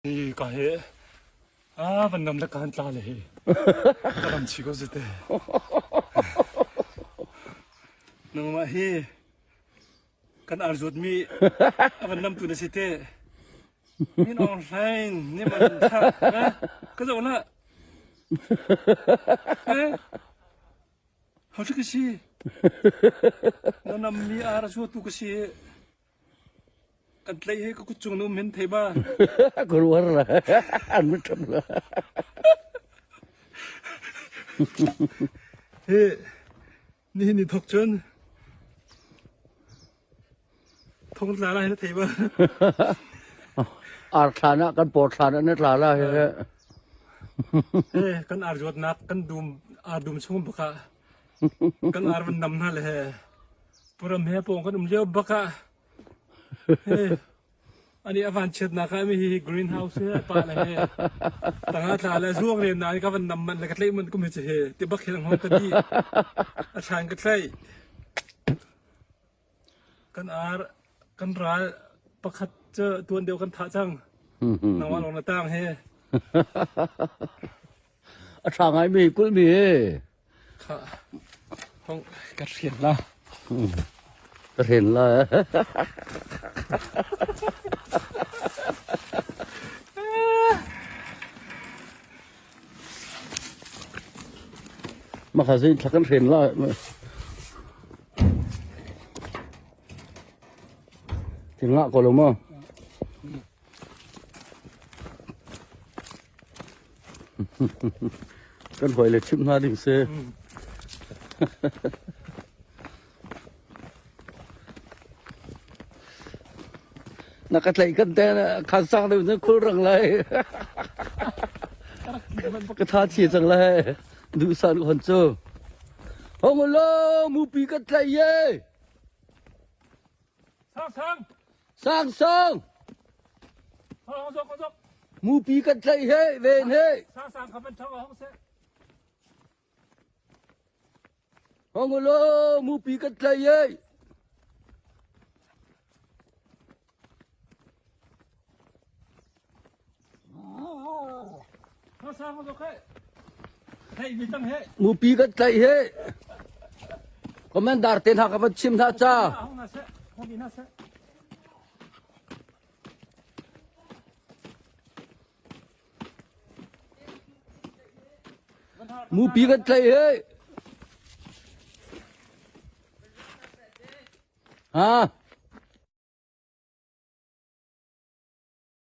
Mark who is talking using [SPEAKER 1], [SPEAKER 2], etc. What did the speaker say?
[SPEAKER 1] Hi ka he a van nam le kan tla le hi ka ram chi ko zite. Nangmah hi kan ar zuat mi a van nam tu na si te. Min Aung Hlaing ni man tha ka zo na. Eh Ho ka si? Na nam mi ar zuat tu ka si. Kan tlaih hi ka kut cung na um hin thei ba.
[SPEAKER 2] Ka ruar la. An mit ṭham la.
[SPEAKER 1] Hi nihin ni thok cun thong tla lai na thei ba.
[SPEAKER 2] Ar thlan ah kan por thlan ah na tla la he.
[SPEAKER 1] He kan ar zuatnak kan dum ar dum chung baka kan ar van nam hna le he Puram he pawng kan um lio bak ah ani a van chiatnak ah mi hi greenhouse he pa le he tanga tla le zuang len na ka van nam man le ka tlei man kum hi he ti bak hi hong ka di a thlan ka thlai kan ar kan ral pakhat cu tuan deuh kan thah cang nangmah lawng na tang he
[SPEAKER 2] A ṭha ngaimi kulhmi hi.
[SPEAKER 1] Khah, hong ka hren la.
[SPEAKER 2] Ka hren la. Maka zin thla kan hren la. Tingah ko lo mo. Kan hawi le chimh hna ding si. Na ka tlaih kan te khan sang deuh na khul rang lai. Ka tha chi cang lai. Duh san hon cu. Hong lo mupi ka tlaih ye.
[SPEAKER 1] Sang sang.
[SPEAKER 2] Sang sang.
[SPEAKER 1] Hong zok hong zok.
[SPEAKER 2] Mupi kan tlaih he ven he.
[SPEAKER 1] Sang sang kha van thang hong seh.
[SPEAKER 2] Hong lo mupi kan tlaih he.
[SPEAKER 1] Hong sang hong zok he. Hei mi tang he.
[SPEAKER 2] Mupi kan tlaih he. Commander te hna ka van chim hna ca.
[SPEAKER 1] Hong na seh. Hong na seh.
[SPEAKER 2] Mupi kan tlaih he. Ha?